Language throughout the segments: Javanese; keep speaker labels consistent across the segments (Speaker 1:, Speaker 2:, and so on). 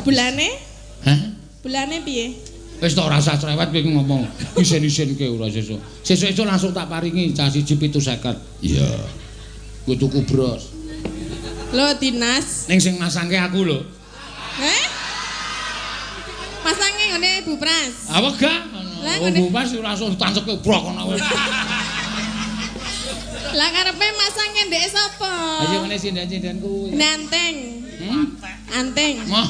Speaker 1: Bulane?
Speaker 2: Hah?
Speaker 1: Bulane piye?
Speaker 2: Wis tok ora usah cerewet kowe ngomong. Isin-isinke ora sesuk. Sesuk-esuk langsung tak paringi cah siji 750. Iya. Kowe tuku bros.
Speaker 1: Lho dinas.
Speaker 2: Ning sing masangke aku lho.
Speaker 1: Heh? Masange ngene Bu Pras.
Speaker 2: Ah wegah.
Speaker 1: Lah,
Speaker 2: Oh,
Speaker 1: ngene.
Speaker 2: Bu Pras langsung tancepke brok kono kowe.
Speaker 1: Lah karepe masange ndek sapa?
Speaker 2: Ayo ngene sinden-sinden kuwi.
Speaker 1: Nanteng.
Speaker 2: Hmm?
Speaker 1: Anteng.
Speaker 2: Mah,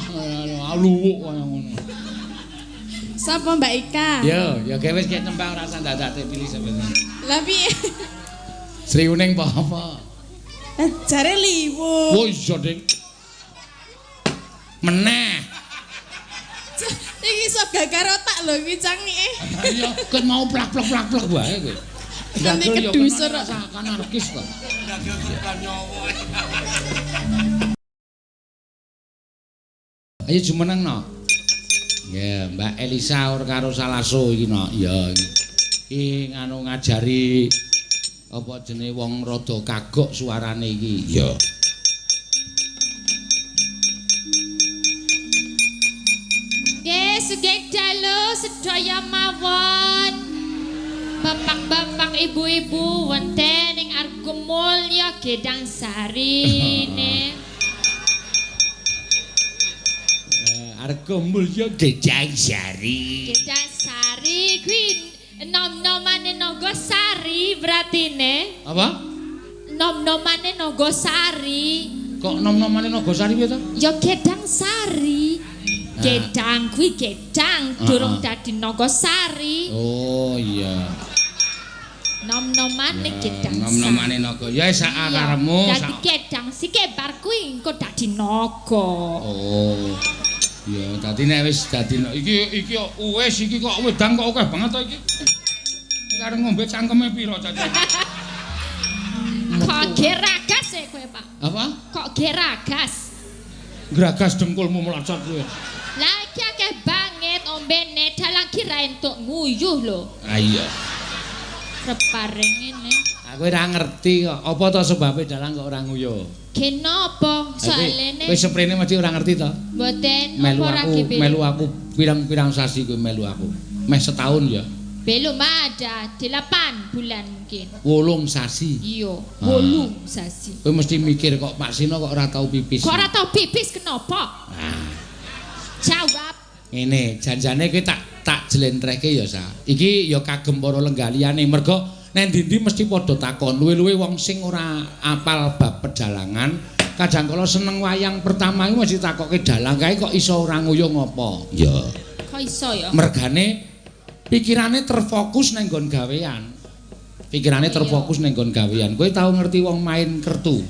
Speaker 2: luwuk kaya ngono.
Speaker 1: Sapa Mbak Ika?
Speaker 2: Yo, ya gawe wis kek tembang ora usah ndadakte pilih sampeyan.
Speaker 1: Lah piye?
Speaker 2: Sri Uning apa apa?
Speaker 1: Jare liwu.
Speaker 2: Oh iya, Ding. Meneh.
Speaker 1: Iki iso gagar otak lho iki cangike.
Speaker 2: Iya, ket mau plak-plak-plak-plak wae kowe.
Speaker 1: Nanti
Speaker 2: Gagel ya
Speaker 1: kedusur.
Speaker 2: kena rasa anarkis kok. Ayo jumeneng no. Ya, Mbak Elisa ora karo Salaso iki no. Ya iki. Iki nganu ngajari apa jenenge wong rada kagok suarane iki. Ya.
Speaker 3: Nggih, sugeng dalu sedaya mawon. Bapak-bapak, ibu-ibu wonten ing Argo Mulya Gedang Sari ne.
Speaker 2: Argo Mulya Gedang Sari.
Speaker 3: Gedang Sari kuwi nom-nomane Nagasari berarti ne.
Speaker 2: Apa?
Speaker 3: Nom-nomane Nagasari.
Speaker 2: Kok nom-nomane Nagasari piye to?
Speaker 3: Ya Gedang Sari. Gedang kuwi gedang durung dadi Nagasari.
Speaker 2: Oh iya.
Speaker 3: Nom-nomane Gedang Sari.
Speaker 2: Nom-nomane naga. Ya sak karepmu.
Speaker 3: Dadi gedang sike bar kuwi engko dadi naga.
Speaker 2: Oh. Ya, dadi nek wis dadi iki iki wis iki kok wedang kok akeh banget to iki. Iki arep ngombe cangkeme pira cacah?
Speaker 3: Kok geragas e kowe, Pak?
Speaker 2: Apa?
Speaker 3: Kok geragas?
Speaker 2: Gragas dengkulmu melocot kowe.
Speaker 3: Lah iki akeh banget ombene, dalang ki ra entuk nguyuh lho.
Speaker 2: Ah iya.
Speaker 3: Reparing ngene.
Speaker 2: Aku ora ngerti kok. Apa to sebabe dalang kok ora nguyuh?
Speaker 3: Kenapa? Soalene
Speaker 2: Kowe seprene mesti ora ngerti to?
Speaker 3: mboten
Speaker 2: Melu
Speaker 3: apa ora
Speaker 2: aku, melu aku pirang-pirang sasi kowe melu aku. Meh setahun ya.
Speaker 3: Belum ada 8 bulan mungkin.
Speaker 2: 8 sasi.
Speaker 3: Iya, 8 sasi.
Speaker 2: Kowe mesti mikir kok Pak Sino kok ora tau pipis.
Speaker 3: Kok ora tau pipis kenapa?
Speaker 2: Ah.
Speaker 3: Jawab.
Speaker 2: Ngene, janjane kowe tak jlentrehke ya, Sa. Iki ya kagem para lenggaliyane mergo nek ndi-ndi mesti padha takon. Luwe-luwe wong sing ora apal bab pedalangan, kadang kala seneng wayang pertama iku mesti takoke dalang kae kok iso ora nguyuh ngopo. Ya.
Speaker 3: Kok iso ya?
Speaker 2: Mergane pikirane terfokus nang nggon gawean. Pikirane terfokus nang nggon gawean. Kowe tau ngerti wong main kertu?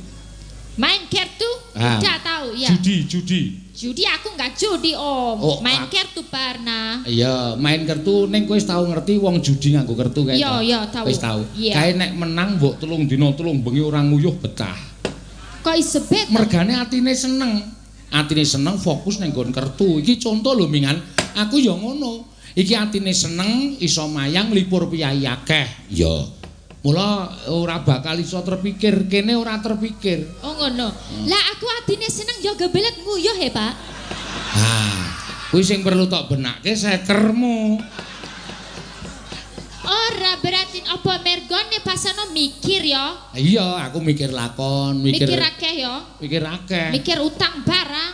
Speaker 3: Main kertu?
Speaker 2: Ah.
Speaker 3: Udah tahu ya.
Speaker 2: Judi, judi.
Speaker 3: Judi aku nggak judi om.
Speaker 2: Oh,
Speaker 3: main kertu pernah.
Speaker 2: Iya, main kertu ning kowe wis tau ngerti wong judi nganggo kertu kae.
Speaker 3: Iya,
Speaker 2: to?
Speaker 3: iya, tau.
Speaker 2: Wis tau.
Speaker 3: Iya.
Speaker 2: Kae nek menang mbok 3 dina 3 bengi ora nguyuh betah.
Speaker 3: Kok iso bet?
Speaker 2: Mergane atine seneng. Atine seneng fokus ning nggon kertu. Iki conto lho Mingan, aku ya ngono. Iki atine seneng iso mayang lipur piyayi akeh. Iya. Mula ora bakal iso terpikir, kene ora terpikir.
Speaker 3: Oh ngono. Lah aku atine seneng ya gebelet nguyuh he, Pak.
Speaker 2: Ah, kuwi sing perlu tok benake sekermu.
Speaker 3: Ora berarti apa mergone pasano mikir ya.
Speaker 2: Iya, aku mikir lakon, mikir
Speaker 3: Mikir akeh ya.
Speaker 2: mikir akeh.
Speaker 3: Mikir utang barang.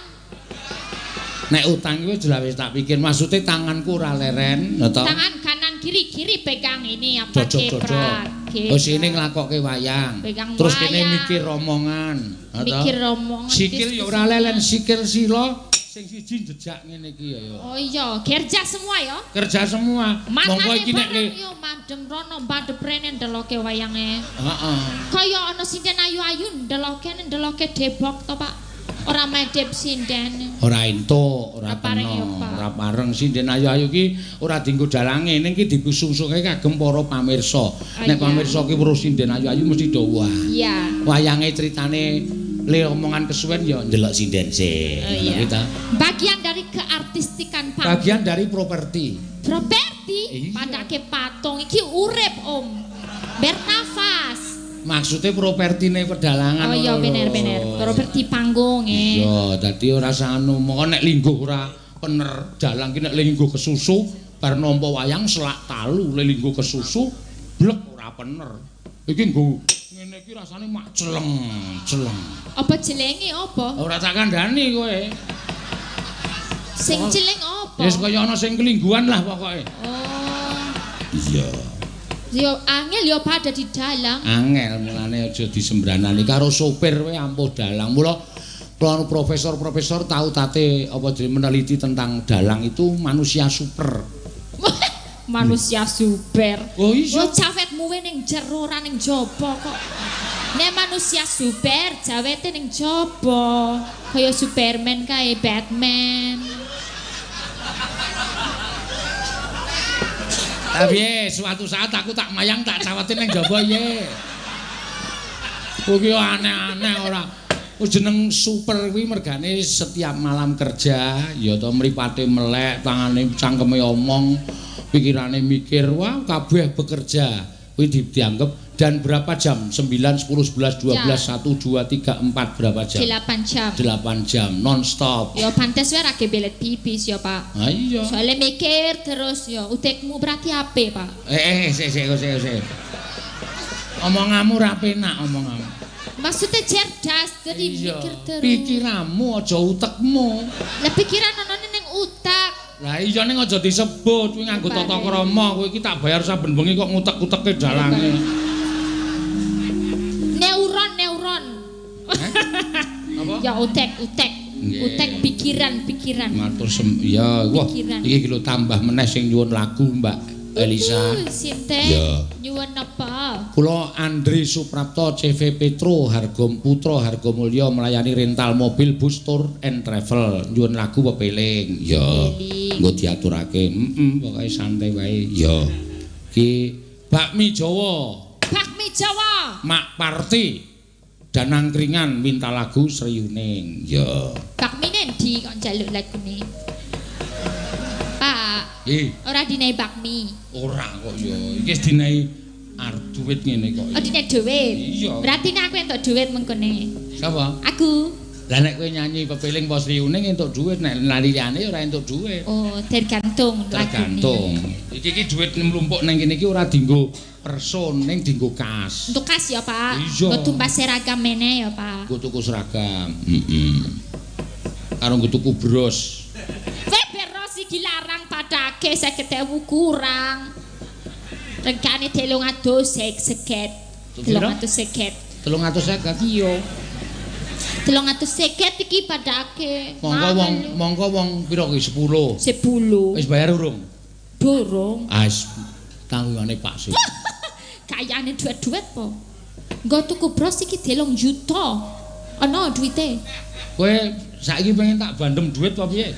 Speaker 2: Nek utang kuwi jelas wis tak pikir, maksude tanganku ora leren, lho to.
Speaker 3: Tangan kanan kiri kiri pegang ini apa
Speaker 2: Cocok-cocok.
Speaker 3: keprak.
Speaker 2: Terus ini nglakokke wayang.
Speaker 3: Pegang
Speaker 2: Terus kene
Speaker 3: wayang.
Speaker 2: mikir omongan, lho to.
Speaker 3: Mikir omongan.
Speaker 2: Sikil ya ora lelen, sikil sila sing siji jejak ngene iki ya ya.
Speaker 3: Oh iya, kerja semua ya.
Speaker 2: Kerja semua. Monggo
Speaker 3: Matane
Speaker 2: iki nek
Speaker 3: barang yo madem rono madhep rene ndeloke wayange.
Speaker 2: Heeh.
Speaker 3: Kaya ana sinden ayu-ayu ndeloke ndeloke debok to, Pak. Ora medhep sinden.
Speaker 2: Ora entuk, ora
Speaker 3: Ora pareng
Speaker 2: kena,
Speaker 3: ya, Pak.
Speaker 2: ora pareng sinden ayu-ayu ki ora dienggo dalange, ning ki dipusungsungke kagem para pamirsa.
Speaker 3: Ah,
Speaker 2: Nek
Speaker 3: iya.
Speaker 2: pamirsa ki weruh sinden ayu-ayu mesti do wah.
Speaker 3: Iya.
Speaker 2: Wayange critane le omongan kesuwen ya ndelok sinden sih.
Speaker 3: Oh, iya.
Speaker 2: Ngono ta.
Speaker 3: Bagian dari keartistikan Pak.
Speaker 2: Bagian dari properti.
Speaker 3: Properti
Speaker 2: Iya.
Speaker 3: padake patung iki urip, Om. Bernafas.
Speaker 2: Maksude propertine pedalangan.
Speaker 3: Oh iya bener-bener. Properti panggung e.
Speaker 2: Iya, dadi ora anu mongko nek lingguh ora pener dalang ki nek lingguh kesusu bar nampa wayang selak talu, le lingguh kesusu blek ora pener. Iki nggo ngene iki rasane mak celeng, celeng.
Speaker 3: Apa jelenge apa?
Speaker 2: Ora tak kandhani kowe.
Speaker 3: Sing celeng apa?
Speaker 2: Wis kaya ana sing kelingguhan lah pokoke.
Speaker 3: Oh.
Speaker 2: Iya.
Speaker 3: Yo angel yo pada di dalang.
Speaker 2: Angel mulane aja disembranani karo sopir kowe ampuh dalang. Mula profesor-profesor tahu tate apa jenenge meneliti tentang dalang itu manusia super.
Speaker 3: Manusia super.
Speaker 2: Oh iya.
Speaker 3: Oh cawetmu we ning jero ora ning jaba kok. Nek manusia super jawete ning jaba. Kaya Superman kae Batman.
Speaker 2: Tapi suatu saat aku tak mayang tak cawetin ning jaba ye. Kuwi aneh-aneh ora. Jeneng super kuwi mergane setiap malam kerja ya to mripate melek, tangane cangkeme omong, pikirane mikir, wah kabeh bekerja. Kuwi dianggap dan berapa jam? 9, 10, 11, 12, ya. 1, 2, 3, 4 berapa jam?
Speaker 3: 8 jam.
Speaker 2: 8 jam non-stop.
Speaker 3: Ya pantes wae ra kebelet pipis ya, Pak.
Speaker 2: Ha iya.
Speaker 3: Soale mikir terus ya, utekmu berarti ape, Pak?
Speaker 2: Sik sik sik sik. Omonganmu ra penak omonganmu.
Speaker 3: Maksudnya cerdas, jadi mikir terus.
Speaker 2: Pikiranmu aja utekmu.
Speaker 3: Lah pikiran onone ning utek.
Speaker 2: Lah iya ning aja disebut, kuwi nganggo tata krama, kowe iki tak bayar saben bengi kok ngutek-uteke dalange.
Speaker 3: Neuron, neuron.
Speaker 2: Apa?
Speaker 3: Ya utek, utek. Utek pikiran, pikiran.
Speaker 2: Matur ya, wah iki lho tambah meneh sing nyuwun lagu Mbak Elisa.
Speaker 3: Sinten? Nyuwun napa?
Speaker 2: Kula Andri Suprapto CV Petro Hargo Putra Hargomulyo melayani rental mobil bus tour and travel. Nyuwun lagu pepeling. Ya. Nggo diaturake. Heeh, pokoke santai wae. Ya. Ki bakmi Jawa.
Speaker 3: Bakmi Jawa.
Speaker 2: Mak Parti dan angkringan minta lagu Sriyuning. Ya.
Speaker 3: Bakmine endi kok njaluk lagune? Pak. Ora dinei bakmi.
Speaker 2: Ora kok ya. Iki wis dinei arep duit ngene kok.
Speaker 3: Oh dinei duit.
Speaker 2: Iya.
Speaker 3: Berarti nek aku entuk duit mengkone.
Speaker 2: Sapa?
Speaker 3: Aku.
Speaker 2: Lah nek kowe nyanyi pepeling apa Sriyuning entuk duit, nek liyane ora entuk duit.
Speaker 3: Oh, tergantung lagune.
Speaker 2: Tergantung. Iki iki duit mlumpuk ning kene iki ora dienggo person, ning dienggo kas.
Speaker 3: Untuk kas ya, Pak.
Speaker 2: Iya.
Speaker 3: Nggo tumbas seragam meneh ya, Pak.
Speaker 2: Nggo tuku seragam. Heeh. Karo nggo tuku bros.
Speaker 3: Iki larang padake 50.000 kurang. Regane 350. 350.
Speaker 2: 350.
Speaker 3: Iya. 350 iki padake.
Speaker 2: Mongko wong pira ki 10.
Speaker 3: 10.
Speaker 2: Wis bayar urung?
Speaker 3: Durung.
Speaker 2: Ah wis tanggungane Pak sih.
Speaker 3: Kayane duit-duit po. Nggo tuku bros iki 3 juta. Ana duwite.
Speaker 2: Kowe saiki pengen tak bandem duit apa piye?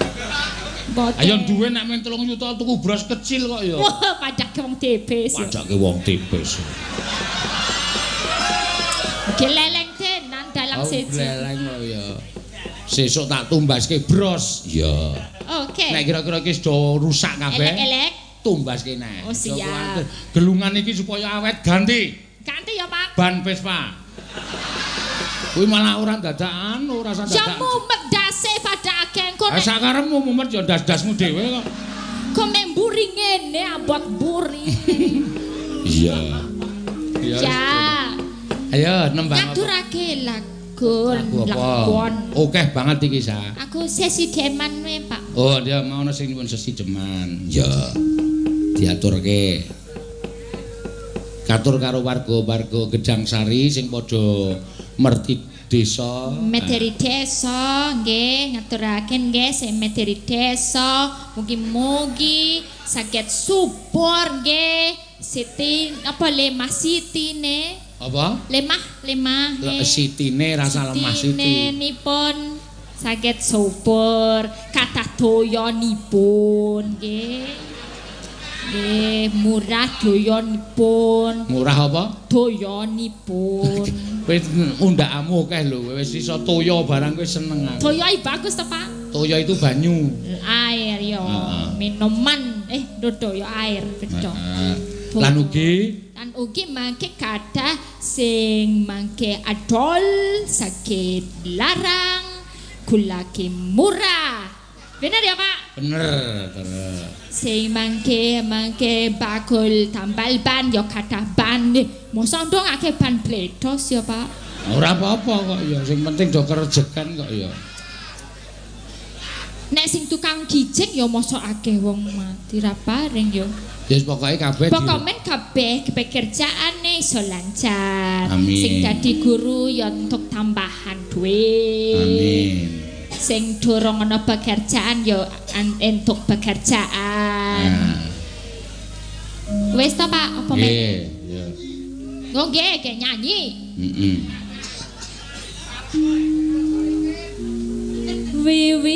Speaker 2: Ayo duwe nek men 3 juta tuku bros kecil kok ya.
Speaker 3: Wah, padake wong tibis.
Speaker 2: Padake wong tibis.
Speaker 3: Geleleng tenan dalang siji.
Speaker 2: Geleleng kok ya. Sesuk tak tumbaske bros. Iya.
Speaker 3: Oke.
Speaker 2: Nek kira-kira iki wis rusak kabeh.
Speaker 3: Elek-elek
Speaker 2: tumbaske nek.
Speaker 3: Oh siap.
Speaker 2: Gelungan iki supaya awet ganti.
Speaker 3: Ganti ya, Pak.
Speaker 2: Ban Vespa. Kuwi malah ora dadak anu, ora dadak.
Speaker 3: Ya mumet dase padake engko nek.
Speaker 2: Ha sakarepmu mumet ya ndas-ndasmu dhewe kok.
Speaker 3: Kok memburi ngene abot buri.
Speaker 2: Iya.
Speaker 3: Ya.
Speaker 2: Ayo nembang.
Speaker 3: Ngaturake lagu. Lakon.
Speaker 2: Okeh banget iki, Sa.
Speaker 3: Aku sesi deman we, Pak.
Speaker 2: Oh, dia mau ana sing nyuwun sesi deman. Ya. Diaturke. Katur karo warga-warga Gedangsari sing padha merti desa.
Speaker 3: Mederi desa nggih ngaturaken nggih sing mederi desa mugi-mugi saged subur nggih. Siti apa lemah sitine?
Speaker 2: Apa?
Speaker 3: Lemah, lemah.
Speaker 2: Sitine rasa lemah siti.
Speaker 3: Sitinipun saged subur kathah doyanipun nggih. Nggih, murah doyanipun.
Speaker 2: Murah apa?
Speaker 3: Doyanipun.
Speaker 2: Kowe undakamu akeh lho, wis iso toya barang kowe seneng aku.
Speaker 3: Toya bagus to, Pak?
Speaker 2: Toya itu banyu.
Speaker 3: Air ya, minuman dodo ya air beda.
Speaker 2: Lan ugi
Speaker 3: mangke kathah sing mangke adol sakit larang gulake murah. Bener ya, Pak?
Speaker 2: Bener, bener.
Speaker 3: Sing mangke bakul tambal ban ya kathah ban. Mosok ndong akeh ban bledos ya, Pak?
Speaker 2: Ora apa-apa kok ya, sing penting do kerejekan kok ya.
Speaker 3: Nek sing tukang gijing ya mosok akeh wong mati ra paring ya.
Speaker 2: Ya pokoke kabeh
Speaker 3: pokoke kabeh pekerjaane iso lancar.
Speaker 2: Amin.
Speaker 3: Sing dadi guru ya entuk tambahan duit.
Speaker 2: Amin.
Speaker 3: Sing durung ana pekerjaan ya entuk pekerjaan.
Speaker 2: Nah.
Speaker 3: Wis to, Pak, apa men?
Speaker 2: Nggih, ya.
Speaker 3: Nggih, nggih nyanyi.
Speaker 2: Heeh.
Speaker 3: Wiwitane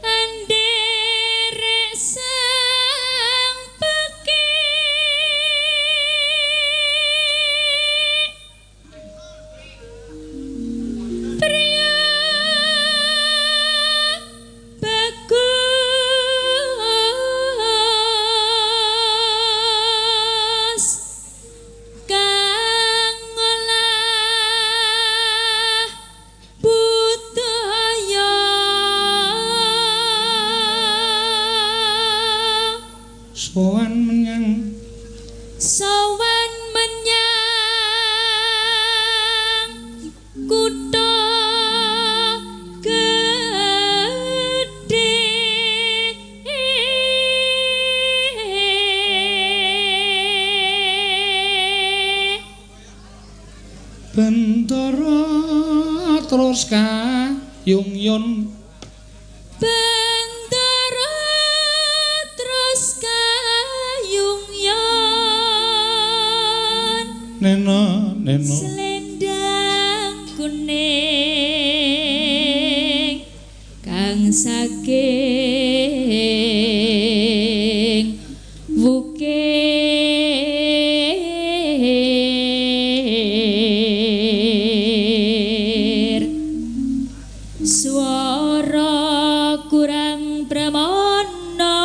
Speaker 3: anderek sang pekik priya bagus kang ngolah budaya
Speaker 2: Sowan menyang
Speaker 3: kutha gedhe
Speaker 2: Bentara terus kayung-yun
Speaker 3: Bentara terus kayung-yun
Speaker 2: nena nena
Speaker 3: selendang kuning kang saking wukir swara kurang pramana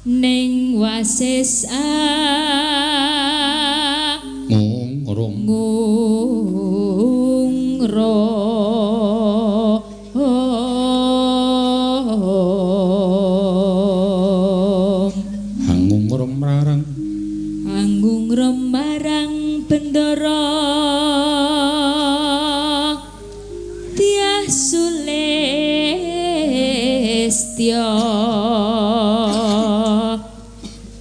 Speaker 3: ning wasis
Speaker 2: ngungrum
Speaker 3: ngungrum
Speaker 2: angungrum marang
Speaker 3: angungrum marang bendara tiah sulistya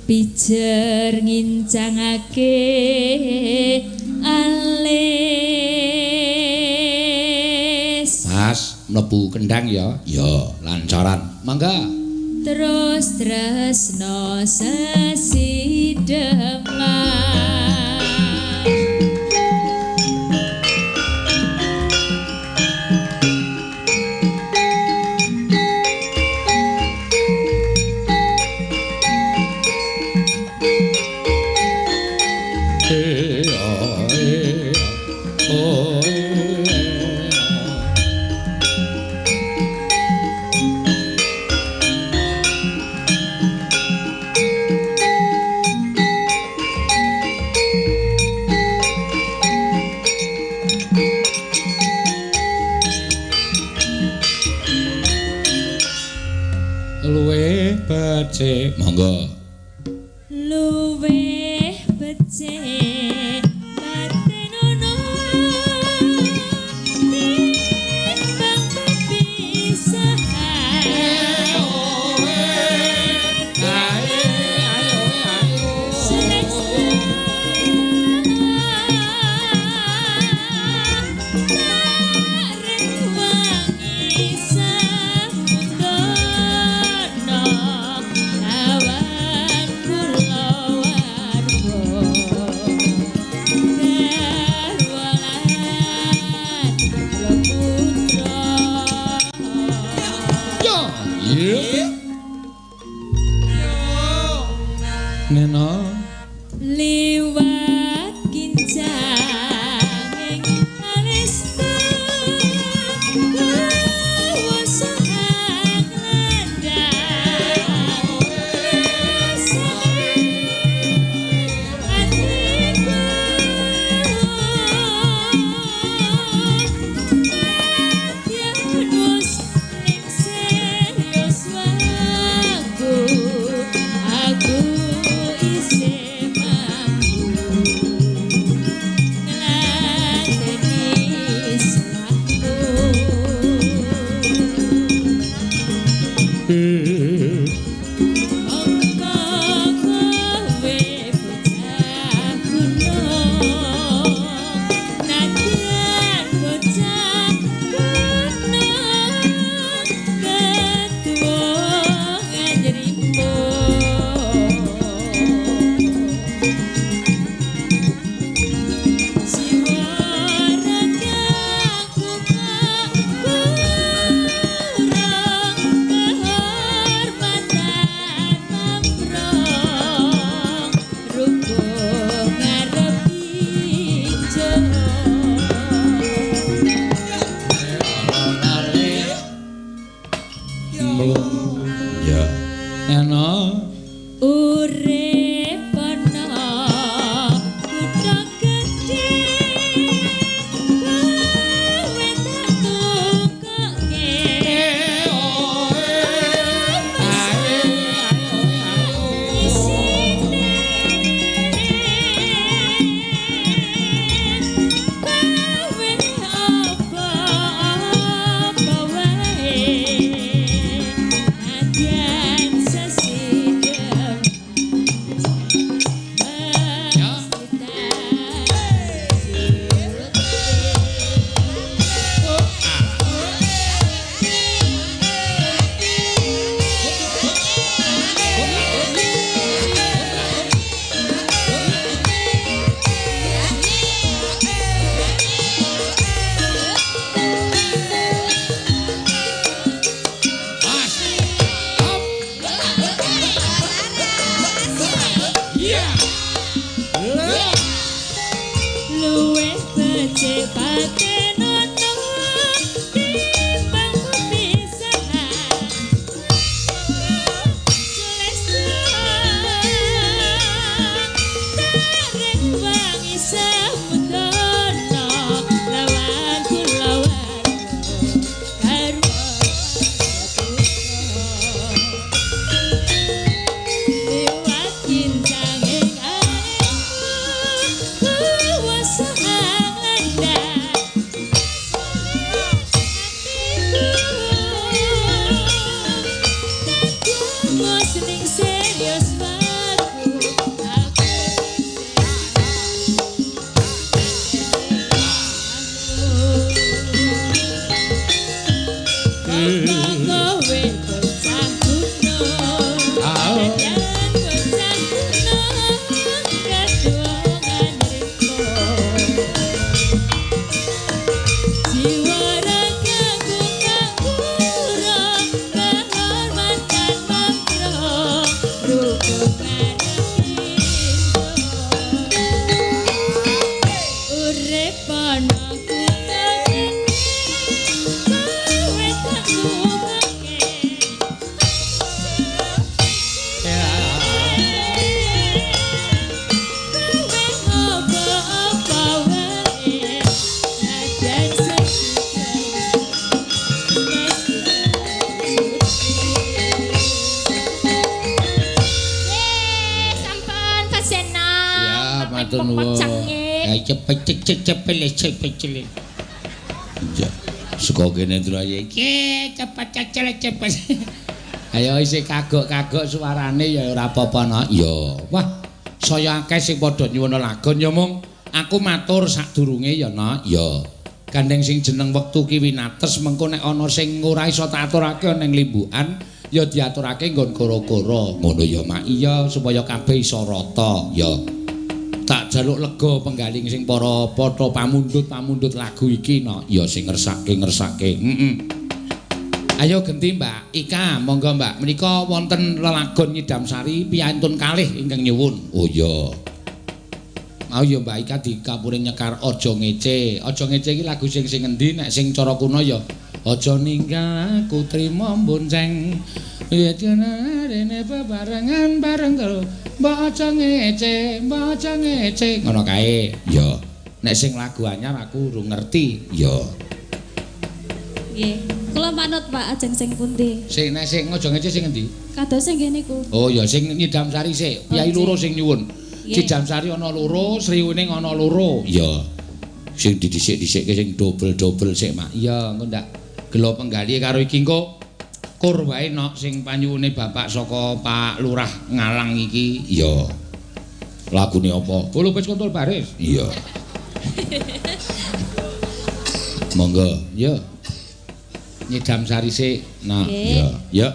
Speaker 3: pijer ngincangake alis.
Speaker 2: Mas mlebu kendang ya. Ya, lancaran. Mangga.
Speaker 3: Terus tresno sesideman
Speaker 2: Luwih becik, monggo.
Speaker 3: Luwih becik batin ono timbang pepisahan. Lawan kula warga. Bonoku gede, kowe tak sugenge. Kowe ngopo-opo wae, najan sesuka. Sampun Pak Seno.
Speaker 2: Ya, matur nuwun. Ya cepet cepet cepet cepet cepet. Ya, saka kene Ndraya iki cepet cepet cepet. Ayo isih kagok-kagok suarane ya ora apa-apa no. Ya. Wah, saya akeh sing padha nyuwun lagon ya mung aku matur sadurunge ya no. Ya. Gandeng sing jeneng wektu ki winates mengko nek ana sing ora iso tak aturake ning limbukan ya diaturake nggon koro-koro. Ngono ya Mak. Iya, supaya kabeh iso rata. Ya. Tak jaluk lega penggaling sing para padha pamundhut-pamundhut lagu iki no. Ya sing ngersake-ngersake. Heeh. Ayo genti Mbak Ika, monggo Mbak. Menika wonten lelagon Nyidam Sari piyantun kalih ingkang nyuwun. Oh iya. Mau ya Mbak Ika dikapure nyekar Aja Ngece. Aja Ngece iki lagu sing sing endi nek sing cara kuno ya aja ninggal aku trimo bonceng. Ya rene bebarengan bareng terus. Mbok aja ngece, mbok aja ngece. Ngono kae. Ya. Nek sing lagu anyar aku urung ngerti. Ya.
Speaker 1: Nggih. Kula manut Pak ajeng sing pundi?
Speaker 2: Sing nek sing aja ngece sing endi?
Speaker 1: Kadose nggih niku.
Speaker 2: Oh ya sing Nyidam Sari sik. Piyai loro sing nyuwun. Nyidam Sari ana loro, Sri Wening ana loro. Ya. Sing didhisik-dhisikke sing dobel-dobel sik, Mak. Iya, engko ndak gelo penggalih karo iki engko kur wae nok sing panyuwune bapak saka Pak Lurah Ngalang iki. Iya. Lagune apa? Bolo wis kontol baris. Iya. Monggo, ya. Nyidam Sari sik. Nah, iya. Ya.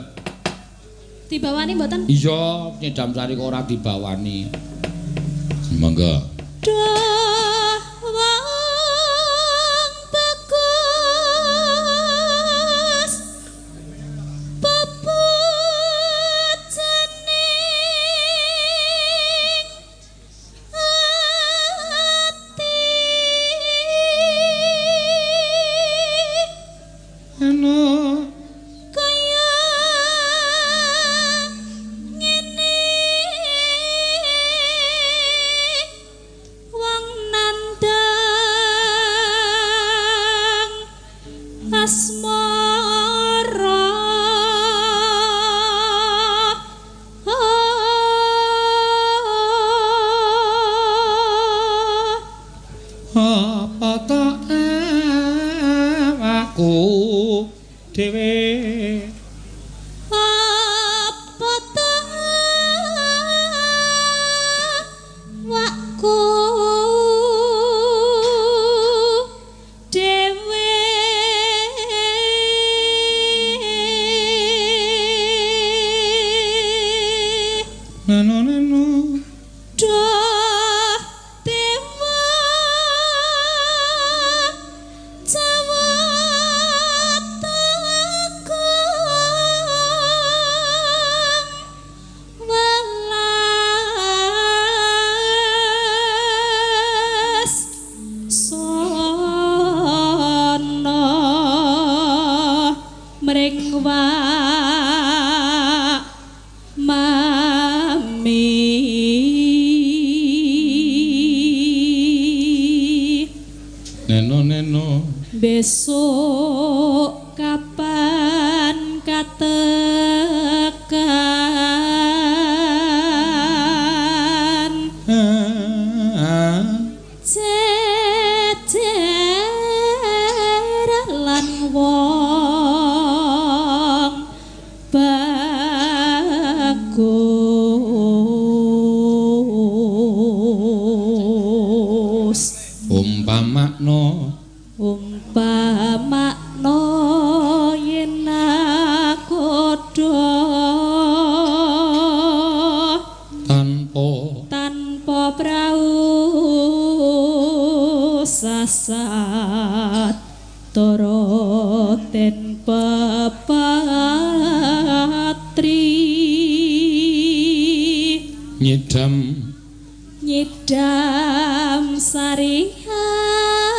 Speaker 1: Dibawani mboten?
Speaker 2: Iya, Nyidam Sari kok ora dibawani. Monggo.
Speaker 1: Duh wong bagus peputjening ati.
Speaker 2: Anu
Speaker 1: kaya ngene wong nandang asmara.
Speaker 2: Apa ta awakku dhewe?
Speaker 1: Apa ta awakku dhewe?
Speaker 2: Nano nano
Speaker 1: Duh dewa Jawa Tegung welas sono mring wak mami.
Speaker 2: Neno neno
Speaker 1: Besok kapan katekan jejer lan wong bagus.
Speaker 2: Umpamakno
Speaker 1: Umpamakno yen aku
Speaker 2: tanpa
Speaker 1: tanpa prau sasat tara ten pepatri
Speaker 2: nyidam
Speaker 1: nyidam sarihan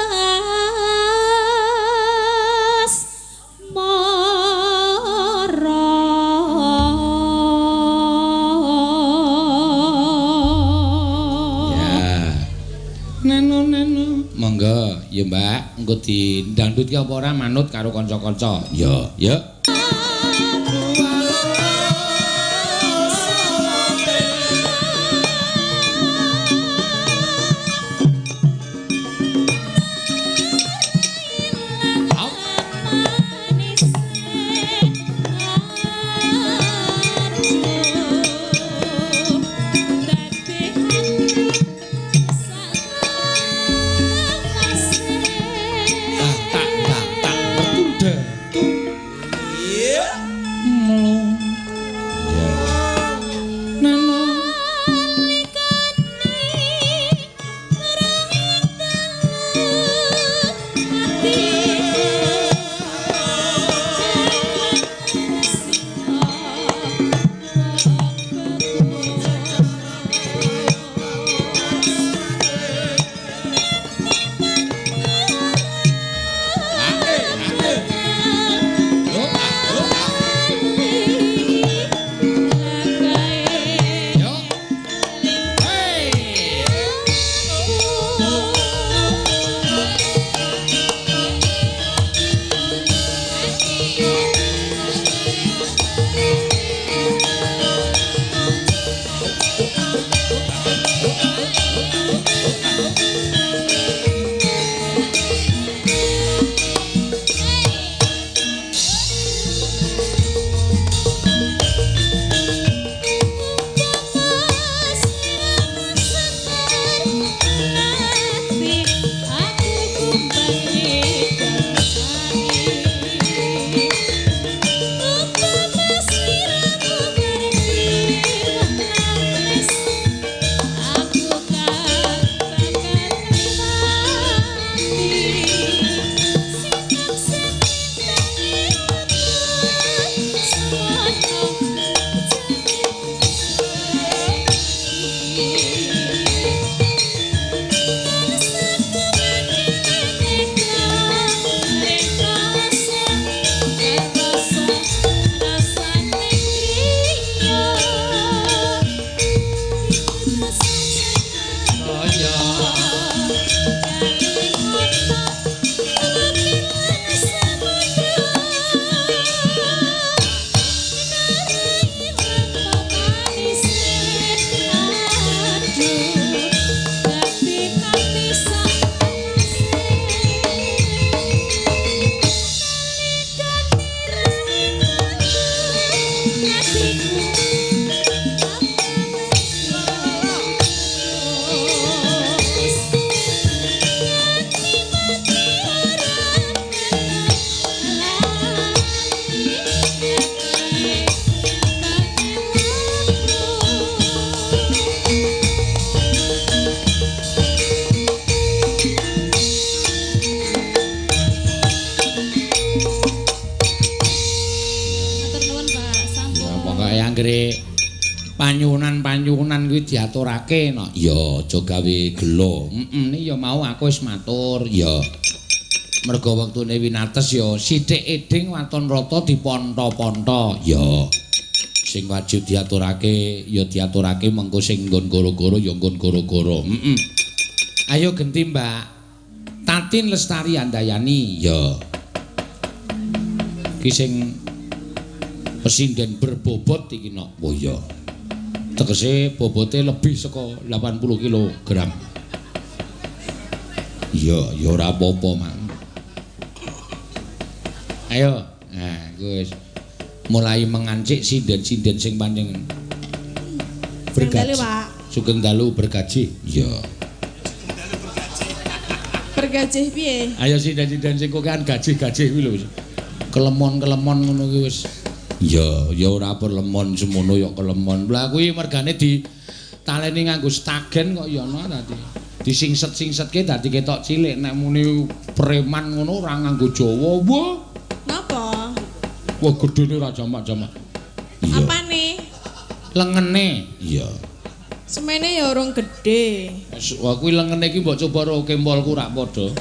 Speaker 2: Neno neno. Monggo, ya Mbak, engko dindangdutke apa ora manut karo kanca-kanca. Ya, ya. Panyuwunan-panyuwunan kuwi diaturake no. Ya aja gawe gelo. Heeh, ya mau aku wis matur ya. Merga wektune winates ya sithik eding waton rata diponto-ponto ya. Sing wajib diaturake ya diaturake, mengko sing nggon goro-goro ya nggon goro-goro. Heeh. Ayo genti Mbak. Tatin Lestari Handayani ya. Ki sing pesinden berbobot iki no. Oh iya. Tegese bobote lebih saka 80 kilogram. Iya, ya ora apa-apa, Mak. Ayo, nah wis mulai mengancik sinden-sinden sing pancen bergaji. Sugeng dalu bergaji. Iya.
Speaker 4: Bergaji piye?
Speaker 2: Ayo sinden-sinden sing kokean gajih-gajih kuwi lho. Kelemon-kelemon ngono kuwi wis. Ya, ya ora perlemon semono ya kelemon. Lah kuwi mergane ditaleni nganggo stagen kok ya ana dadi. Disingset-singsetke dadi ketok cilik nek muni preman ngono ora nganggo Jawa. Wah.
Speaker 4: Napa?
Speaker 2: Wah gedene ora jamak-jamak. Iya.
Speaker 4: Apane?
Speaker 2: Lengene. Iya.
Speaker 4: Semene ya urung gedhe.
Speaker 2: Wah kuwi lengene iki mbok coba karo kempolku rak padha.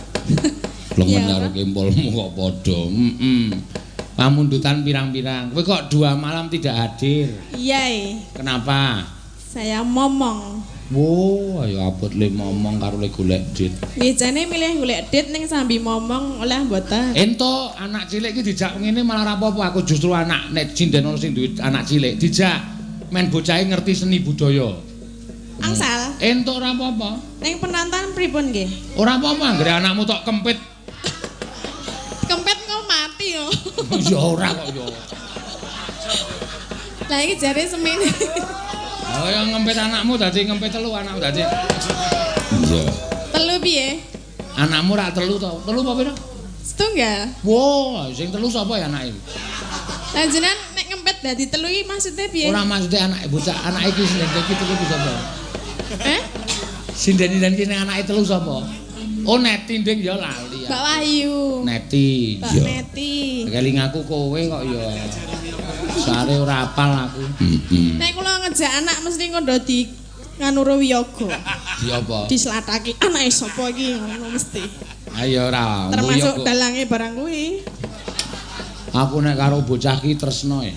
Speaker 2: Lengen karo kempolmu kok padha. Heeh. Pamundutan pirang-pirang. Kowe kok 2 malam tidak hadir?
Speaker 4: Iya.
Speaker 2: Kenapa?
Speaker 4: Saya momong.
Speaker 2: Wo, ayo abot le momong karo le golek dit.
Speaker 4: Nggih jane milih golek dit ning sambi momong oleh mboten.
Speaker 2: Entuk anak cilik iki dijak ngene malah ora apa-apa. Aku justru anak nek sinden ana sing duwe anak cilik dijak men bocahe ngerti seni budaya.
Speaker 4: Angsal.
Speaker 2: Entuk ora apa-apa.
Speaker 4: Ning penonton pripun nggih?
Speaker 2: Ora apa-apa anggere anakmu tok kempit.
Speaker 4: Kempit kok mati yo.
Speaker 2: Ya ora kok ya.
Speaker 4: Lah iki jare semene.
Speaker 2: Oh ya ngempit anakmu dadi ngempit telu anakmu dadi. Iya.
Speaker 4: Telu piye?
Speaker 2: Anakmu rak telu to. Telu apa pira?
Speaker 4: Setunggal.
Speaker 2: Wah, sing telu sapa ya anake?
Speaker 4: Lah jenengan nek ngempet dadi telu iki maksude piye?
Speaker 2: Ora maksude anake bocah, anake iki sing iki telu sapa?
Speaker 4: Eh?
Speaker 2: Sinden-sinden iki nek anake telu sapa? Oh Neti nding ya lali.
Speaker 4: Mbak Wahyu.
Speaker 2: Neti.
Speaker 4: Mbak Neti.
Speaker 2: Keling aku kowe kok ya. Sare ora apal aku. Heeh.
Speaker 4: Nek kula ngejak anak mesti ngondo di nganuro wiyaga.
Speaker 2: Di apa?
Speaker 4: Dislataki anake sapa iki ngono mesti.
Speaker 2: Ayo ora.
Speaker 4: Termasuk dalange barang kuwi.
Speaker 2: Aku nek karo bocah ki tresno e.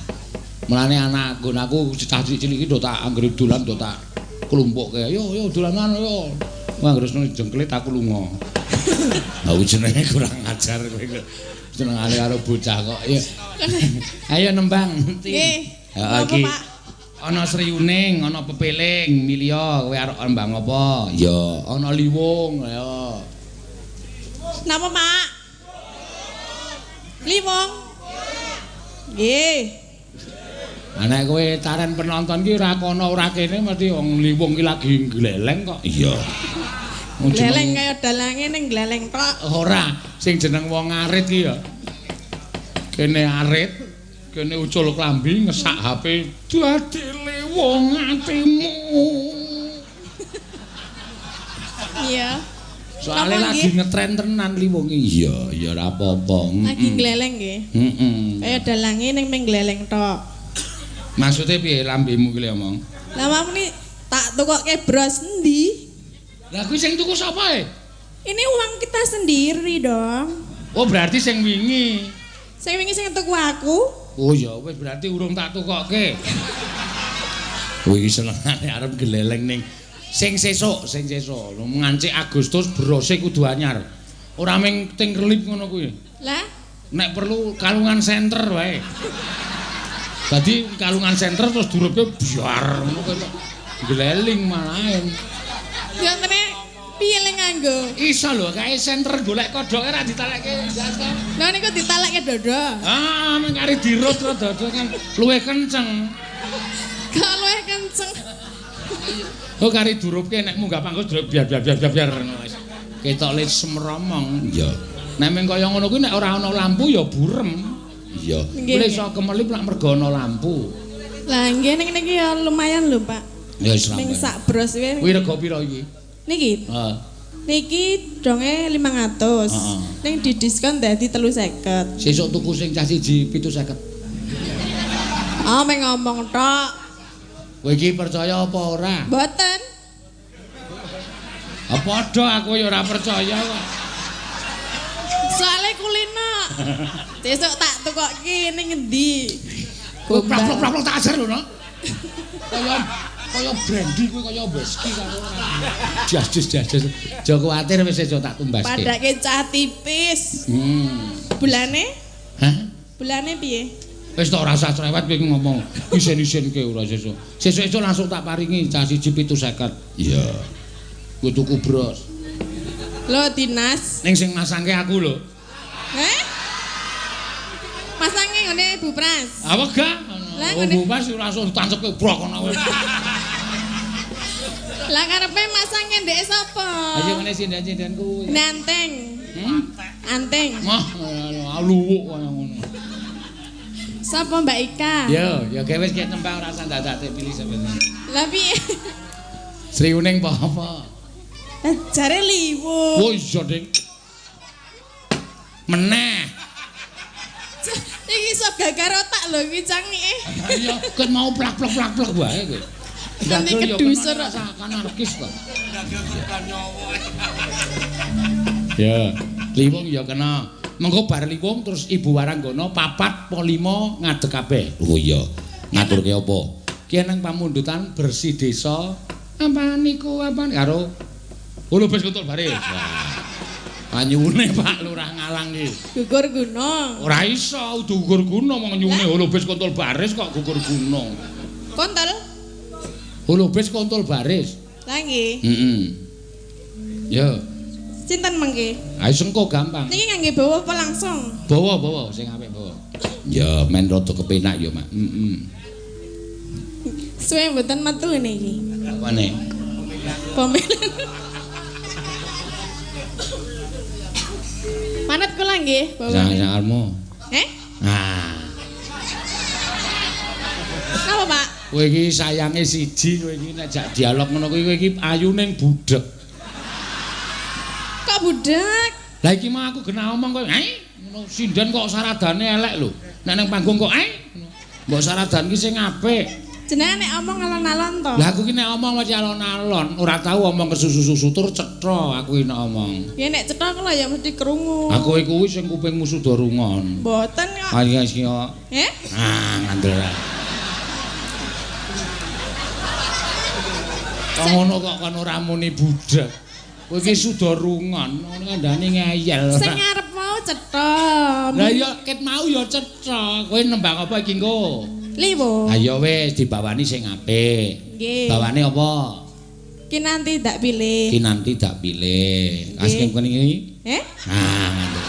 Speaker 2: Mulane anak nggon aku cah cilik-cilik iki do tak anggere dolan do tak klumpukke. Yo yo dolanan yo. Wah anggere jengklit aku lunga. Aku jenenge kurang ajar kowe. Senengane karo bocah kok. Ya. Ayo nembang.
Speaker 4: Nggih.
Speaker 2: Heeh iki. Ana Sri Uning, ana Pepeling, milya kowe arep nembang apa? Ya, ana Liwung, ayo.
Speaker 4: Napa, Pak? Liwung. Nggih.
Speaker 2: Nek kowe taren penonton ki ora kono ora kene mesti wong Liwung ki lagi gleleng kok. Iya.
Speaker 4: Gleleng kaya dalange ning gleleng tok.
Speaker 2: Ora, sing jeneng wong arit ki ya. Kene arit, kene ucul klambi ngesak HP dadi liwung atimu.
Speaker 4: Iya.
Speaker 2: Soale lagi ngetren tenan liwung iki. Iya, ya ora apa-apa.
Speaker 4: Lagi gleleng nggih.
Speaker 2: Heeh.
Speaker 4: Kaya dalange ning ming gleleng tok.
Speaker 2: Maksude piye lambemu ki le omong?
Speaker 4: Lah mamne tak tukokke bros endi?
Speaker 2: Lah kuwi sing tuku sapa e?
Speaker 4: Ini uang kita sendiri dong.
Speaker 2: Oh berarti sing wingi.
Speaker 4: Sing wingi sing tuku aku.
Speaker 2: Oh ya wis berarti urung tak tukokke. Kuwi senengane arep gleleng ning sing sesuk, sing sesuk. Ngancik Agustus brose kudu anyar. Ora ming ting relip ngono kuwi.
Speaker 4: Lah
Speaker 2: nek perlu kalungan senter wae. Dadi kalungan senter terus durupke biar ngono kuwi. Gleling malahan.
Speaker 4: Ya ngene piye le nganggo?
Speaker 2: Iso lho kae senter golek kodhoke ra ditalekke jas to.
Speaker 4: Lah niku ditalekke dodo.
Speaker 2: Ah, mung kari dirut ro dodo kan luwih kenceng.
Speaker 4: Kok luwih kenceng.
Speaker 2: Oh kari durupke nek munggah panggung duruk biar biar biar biar ngono wis. Ketok le semromong. Iya. Nek mung kaya ngono kuwi nek ora ana lampu ya burem. Iya. Kuwi iso kemelip lak mergo ana lampu.
Speaker 4: Lah nggih ning niki ya lumayan lho, Pak.
Speaker 2: Ya wis
Speaker 4: Ning sak bros kuwi.
Speaker 2: Kuwi rega pira iki?
Speaker 4: Niki.
Speaker 2: Heeh.
Speaker 4: Niki donge 500.
Speaker 2: Heeh.
Speaker 4: Ning didiskon dadi 350.
Speaker 2: Sesuk tuku sing cah siji 750.
Speaker 4: Ah, meng ngomong tok.
Speaker 2: Kowe iki percaya apa ora?
Speaker 4: Mboten.
Speaker 2: Ah padha aku ya ora percaya kok.
Speaker 4: Soale kulino. Sesuk tak tukokke ning ngendi?
Speaker 2: Kowe plak-plak tak ajar lho, no. Kaya brandy kowe kaya whisky karo ora. Jas jas jas. Aja kuwatir wis sesuk tak tumbaske.
Speaker 4: Padake cah tipis. Bulane?
Speaker 2: Hah?
Speaker 4: Bulane piye?
Speaker 2: Wis tok ora usah cerewet kowe ngomong. Isin-isinke ora sesuk. Sesuk-esuk langsung tak paringi cah siji 750. Iya. Kowe tuku bros.
Speaker 4: Lho dinas.
Speaker 2: Ning sing masangke aku lho.
Speaker 4: Heh? Masange ngene Bu Pras.
Speaker 2: Ah wegah.
Speaker 4: Lah
Speaker 2: Oh, Bu Pras langsung ditancepke brok ngono kowe.
Speaker 4: Lah karepe masange ndek sapa?
Speaker 2: Ayo ngene sinden-sinden kuwi.
Speaker 4: Nanteng. Anteng.
Speaker 2: Mah, luwuk kaya ngono.
Speaker 4: Sapa Mbak Ika?
Speaker 2: Yo, ya gawe wis kek nembang ora usah ndadake pilih sampeyan.
Speaker 4: Lah piye?
Speaker 2: Sri Uning apa apa?
Speaker 4: Lah jare liwung.
Speaker 2: Oh iya, Ding. Meneh.
Speaker 4: Iki iso gagar otak lho iki cangike.
Speaker 2: Iya, ket mau plak-plak-plak-plak wae kowe.
Speaker 4: Nanti kedusur.
Speaker 2: Anarkis kok. Ya, liwung ya kena. Mengko bar liwung terus Ibu Waranggana 4 apa 5 ngadeg kabeh. Oh iya. Ngaturke apa? Ki nang pamundutan bersih desa Apa niku apa karo Holobis kontol baris. Panyuwune Pak Lurah Ngalang iki.
Speaker 4: Gugur gunung.
Speaker 2: Ora iso udu gugur gunung wong nyuwune Holobis kontol baris kok gugur gunung.
Speaker 4: Kontol?
Speaker 2: Holobis kontol baris.
Speaker 4: Lah nggih.
Speaker 2: Heeh. Yo.
Speaker 4: Sinten mengke?
Speaker 2: Ayo sengko gampang.
Speaker 4: Niki ngangge bawa apa langsung?
Speaker 2: Bawa-bawa sing apik bawa. Ya men rada kepenak ya, Mak. Heeh.
Speaker 4: Suwe mboten metu niki.
Speaker 2: Apane?
Speaker 4: Pemilihan. Manut kula nggih, bawa.
Speaker 2: Sangalmu.
Speaker 4: Eh?
Speaker 2: Nah.
Speaker 4: Napa, Pak?
Speaker 2: Kowe iki sayange siji, kowe iki nek jak dialog ngono kuwi kowe iki ayune budhek.
Speaker 4: Kok budhek?
Speaker 2: Lah iki mah aku genah omong kowe, "Ai, ngono sinden kok saradane elek lho. Nek nang panggung kok ai." Mbok saradan ki sing apik.
Speaker 4: Jenengan nek omong alon-alon to.
Speaker 2: Lah aku ki nek omong mesti alon-alon, ora tau omong kesusu-susu tur cetha aku ki nek omong.
Speaker 4: Ya nek cetha kula ya mesti krungu.
Speaker 2: Aku iku wis sing kupingmu suda rungon.
Speaker 4: Mboten kok.
Speaker 2: Ayo iki kok.
Speaker 4: Eh?
Speaker 2: Ah, ngandel. Kok ngono kok kon ora muni budhek. Kowe iki suda rungon, ngono kandhane ngeyel.
Speaker 4: Sing ngarep mau cetha.
Speaker 2: Lah ya ket mau ya cetha. Kowe nembang apa iki engko?
Speaker 4: Liwo.
Speaker 2: Ayo wis dibawani sing apik.
Speaker 4: Nggih.
Speaker 2: Bawane apa?
Speaker 4: Kinanti tak pilih.
Speaker 2: Kinanti tak pilih. Asking kene iki.
Speaker 4: Eh?
Speaker 2: Ah, ngono.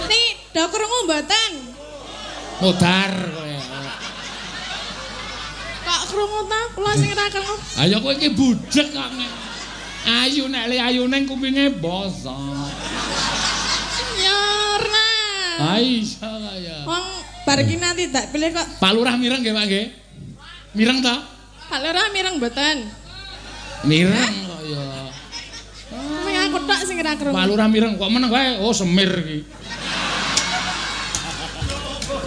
Speaker 4: Niki do krungu mboten?
Speaker 2: Modar kowe.
Speaker 4: Kok krungu ta? Kula sing ora krungu.
Speaker 2: Ayo kowe iki budhek kok. Ayu nek le ayune kupinge bosok.
Speaker 4: Ya ora.
Speaker 2: Ha iya kaya.
Speaker 4: Wong bar iki nanti tak pilih kok.
Speaker 2: Pak Lurah mireng nggih Pak nggih? Mireng ta?
Speaker 4: Pak Lurah mireng mboten?
Speaker 2: Mireng kok ya.
Speaker 4: Mung aku tok sing ora krungu.
Speaker 2: Pak Lurah mireng kok meneng wae. Oh semir iki.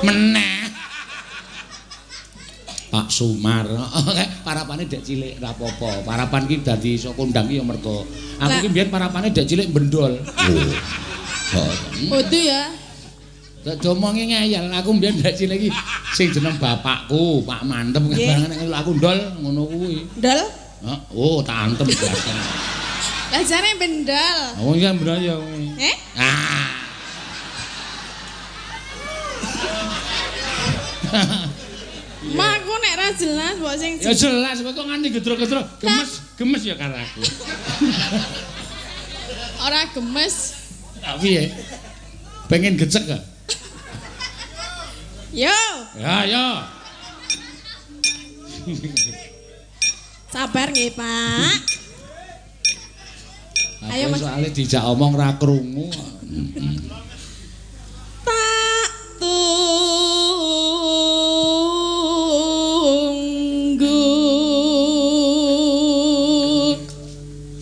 Speaker 2: Meneh. Pak Sumar. Parapane dek cilik ora apa-apa. Parapan ki dadi iso kondang ki ya mergo aku ki mbiyen parapane dek cilik bendol. Oh.
Speaker 4: Kudu ya.
Speaker 2: Tak diomongi ngeyel, aku mbiyen dek cilik iki sing jeneng bapakku, Pak Mantem nek aku ndol ngono kuwi.
Speaker 4: Ndol?
Speaker 2: Heeh, oh tak antem biasa.
Speaker 4: Lah jare bendol.
Speaker 2: Oh iya bendol ya kuwi.
Speaker 4: Eh?
Speaker 2: Ah.
Speaker 4: Ma aku nek ra jelas mbok sing
Speaker 2: Ya jelas kowe kok nganti gedro-gedro, gemes, gemes ya karo aku.
Speaker 4: Ora gemes.
Speaker 2: Tak piye? Pengen gecek gak?
Speaker 4: Yo.
Speaker 2: Ya, yo.
Speaker 4: Sabar nggih, Pak. Ayo Mas.
Speaker 2: Soale dijak omong ra krungu.
Speaker 4: Tak tunggu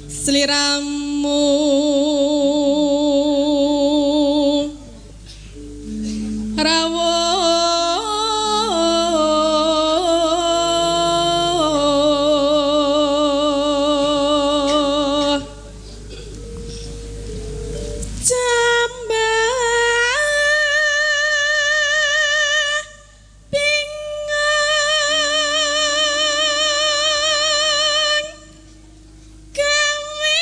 Speaker 4: sliramu rawuh jambah pingang gawe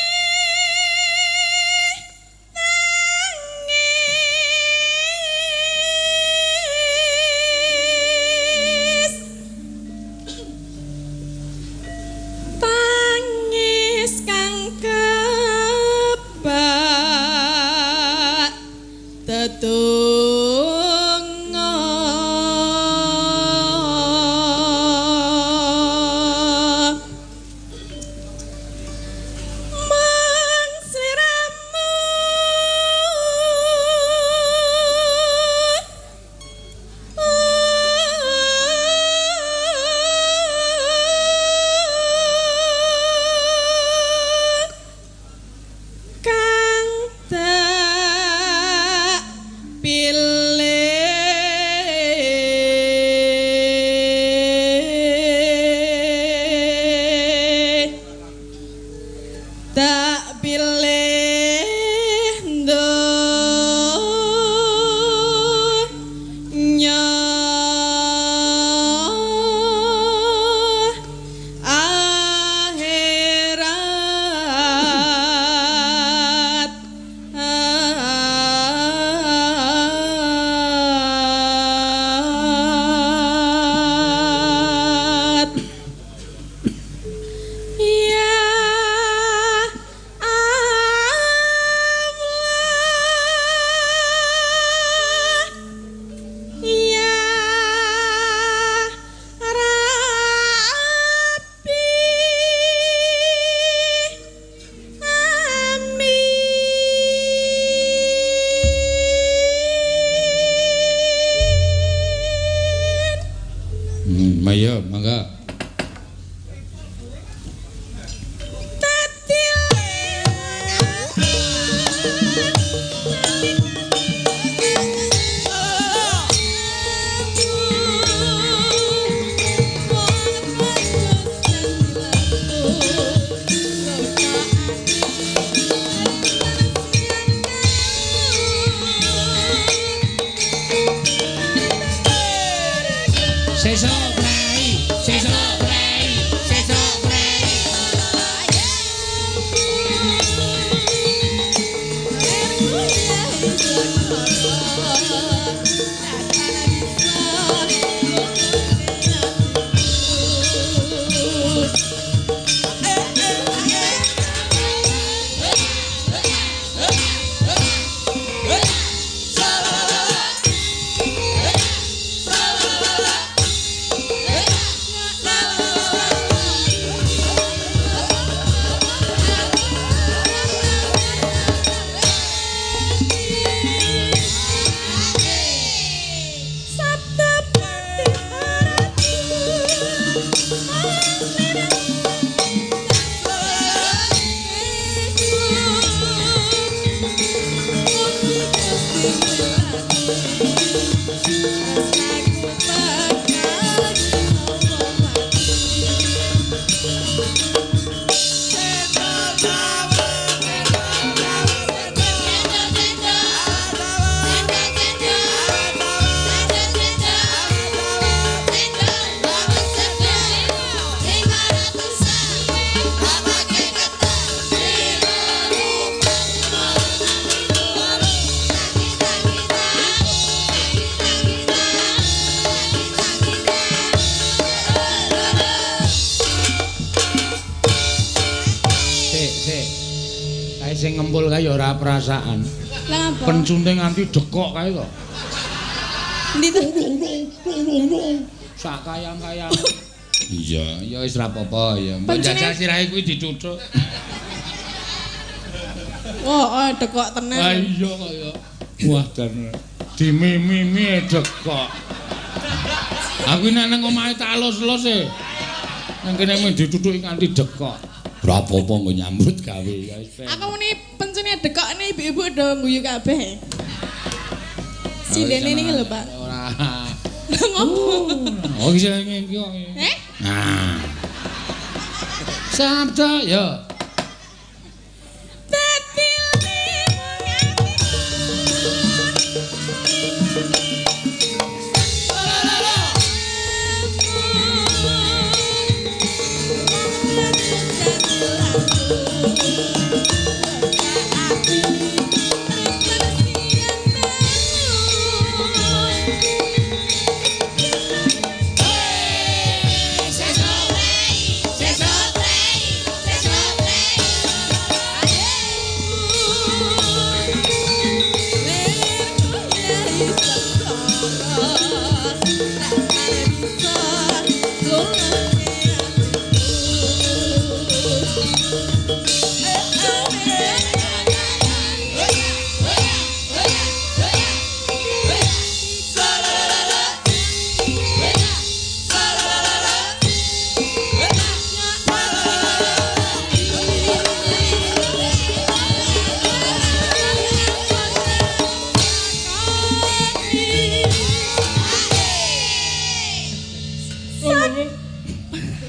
Speaker 2: sing ngempul kae ya ora perasaan.
Speaker 4: Lah ngapa?
Speaker 2: Pencunte nganti dekok kae to.
Speaker 4: Endi to?
Speaker 2: Sak kayang-kayang. Iya, ya wis ra apa-apa ya. Mbok jajal sirahe kuwi dicucuk.
Speaker 4: Wah, oh, dekok tenan.
Speaker 2: Ah iya kok ya. Wah, dan dimimimi dekok. Aku nek nang omahe tak alus-alus e. Nang kene mung dicucuki nganti dekok. Ora apa-apa nggo nyambut gawe ya wis.
Speaker 4: Aku muni pencune dekok ne ibu-ibu do guyu kabeh. Sindene niki lho, Pak.
Speaker 2: Ora.
Speaker 4: Ngopo?
Speaker 2: Oh, iki sing iki kok.
Speaker 4: Eh?
Speaker 2: Nah. Sabda ya.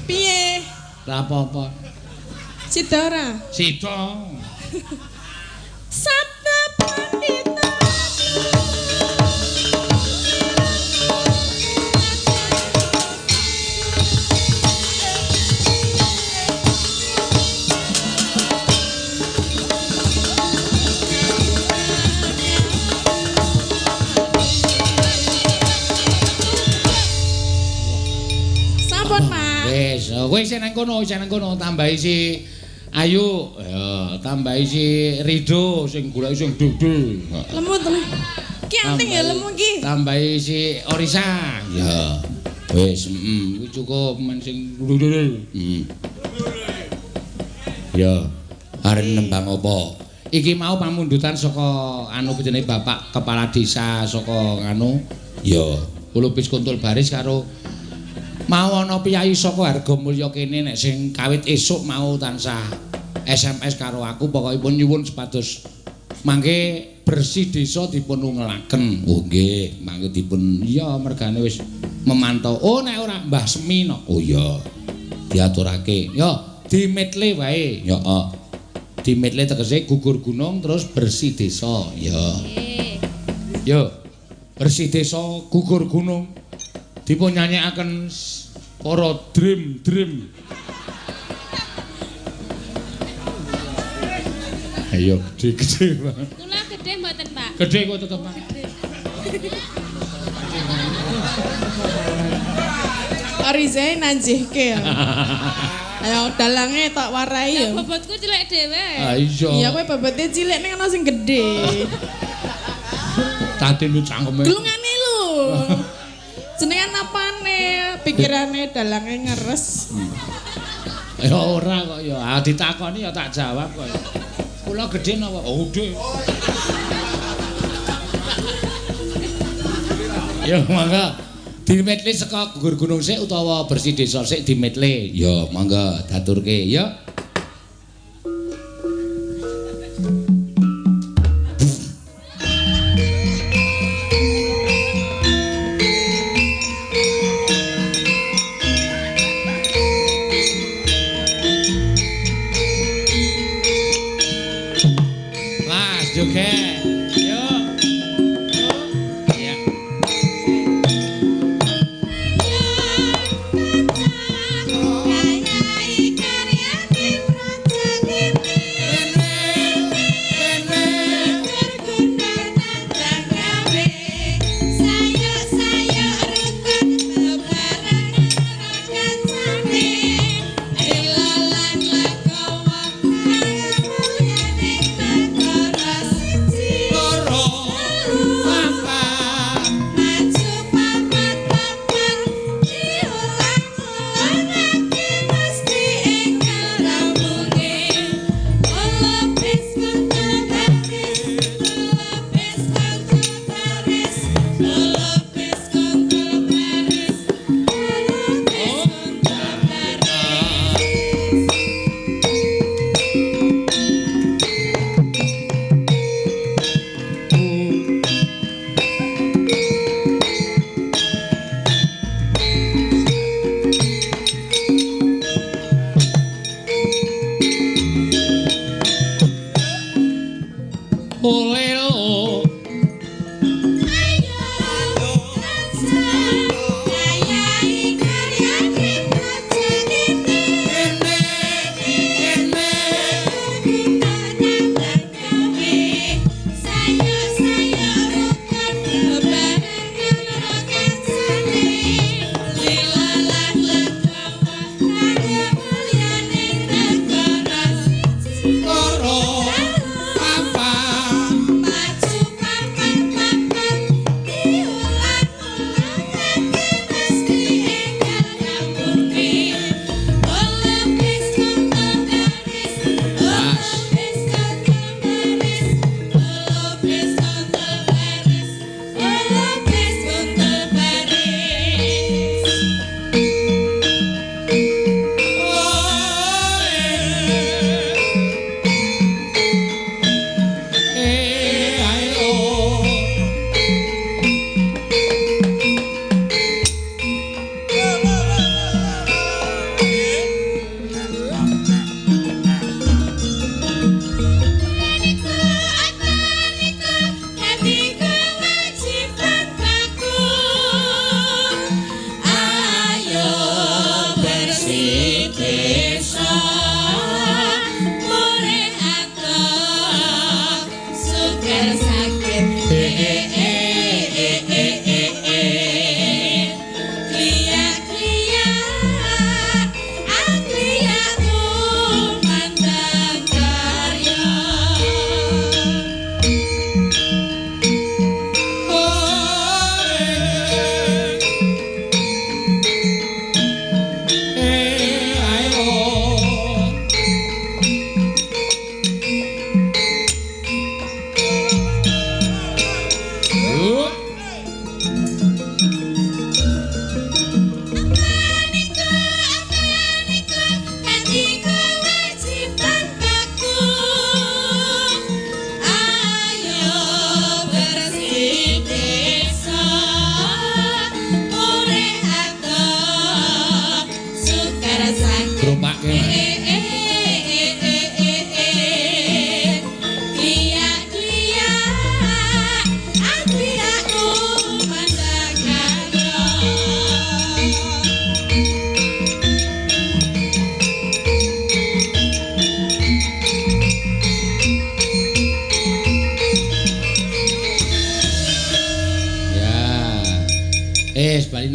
Speaker 4: Piye?
Speaker 2: Ora apa-apa.
Speaker 4: Sida ora?
Speaker 2: Sida.
Speaker 4: Sabda Pandita. Sampun, Pak.
Speaker 2: Wis, kowe isih nang kono, isih nang kono, tambahi si Ayu, ya, tambahi si Rido sing goleki sing gede.
Speaker 4: Lemu to. Ki anting ya lemu ki.
Speaker 2: Tambahi si Orisa. Ya. Wis, heeh, kuwi cukup men sing gede. Heeh. Ya, arep nembang apa? Iki mau pamundutan saka anu jenenge Bapak Kepala Desa saka anu ya, Lupis Kuntul Baris karo mau ana piyayi saka Hargomulya kene nek sing kawit esuk mau tansah SMS karo aku pokokipun nyuwun supados mangke bersih desa dipun ungelaken. Oh nggih, mangke dipun iya mergane wis memantau. Oh nek ora Mbah Semi no. Oh iya. Diaturake. Ya, dimetle wae. Ya, oh. Dimetle tegese gugur gunung terus bersih desa. Ya. Yo. Bersih desa gugur gunung. Dipun nyanyekaken para dream-dream. Ayo gede-gede banget.
Speaker 1: Kula gede mboten, Pak?
Speaker 2: Gede kok tetep, Pak.
Speaker 4: Arize nanjihke ya. Ayo dalange tak warai ya.
Speaker 1: Bobotku cilik dhewe.
Speaker 2: Ah iya.
Speaker 4: Iya kowe bobote cilik ning ana sing gedhe.
Speaker 2: Tadi lu cangkeme.
Speaker 4: Glungane lho. Jenengan apane? Pikirane dalange ngeres.
Speaker 2: Ya ora kok ya. Ah ditakoni ya tak jawab kok ya. Kula gedhe napa? Oh, gedhe. Ya mangga. Dimetle saka gugur gunung sik utawa bersih desa sik dimetle. Ya mangga daturke ya. Joget. Yo. Ya.
Speaker 4: Kaya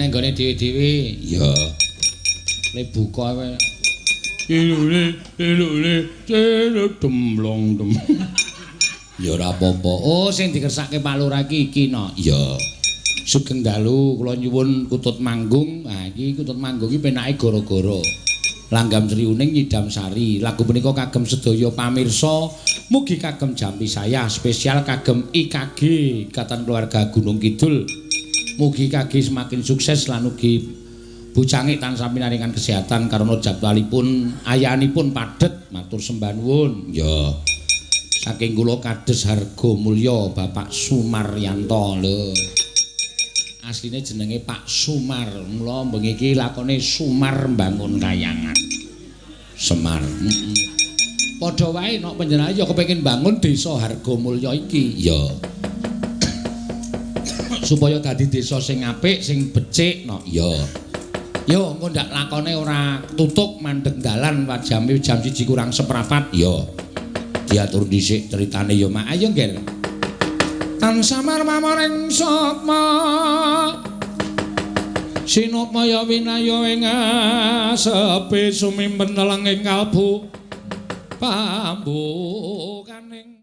Speaker 2: Nang gone dhewe-dhewe. Iya. Le buka wae. Ilule ilule celo demblong dem. Ya ora apa-apa. Oh, sing dikersake Pak Lurah iki iki no. Iya. Sugeng dalu kula nyuwun kutut manggung. Ha iki kutut manggung iki penake gara-gara Langgam Sri Uning nyidam sari. Lagu punika kagem sedaya pamirsa, mugi kagem jampi saya spesial kagem IKG Ikatan Keluarga Gunung Kidul. Mugi IKG semakin sukses lan ugi bocangik tansah pinaringan kesehatan karena jadwalipun ayanipun padet. Matur sembah nuwun. Ya. Saking kula Kades Hargomulya Bapak Sumaryanto lho. Asline jenenge Pak Sumar. Mula bengi iki lakone Sumar mbangun kayangan. Semar. Heeh. Padha wae nek panjenengan ya kepengin bangun desa Hargomulya iki. Ya. Supaya dadi desa sing apik, sing becik no. Ya. Yo engko ndak lakone ora tutuk mandeg dalan jame jam 1:45. Ya. Diatur dhisik ceritane ya Mak. Ayo Ngger. Tan samar mamoring sukma sinupaya winaya ing asepe sumimpen teleng ing kalbu pambukaning.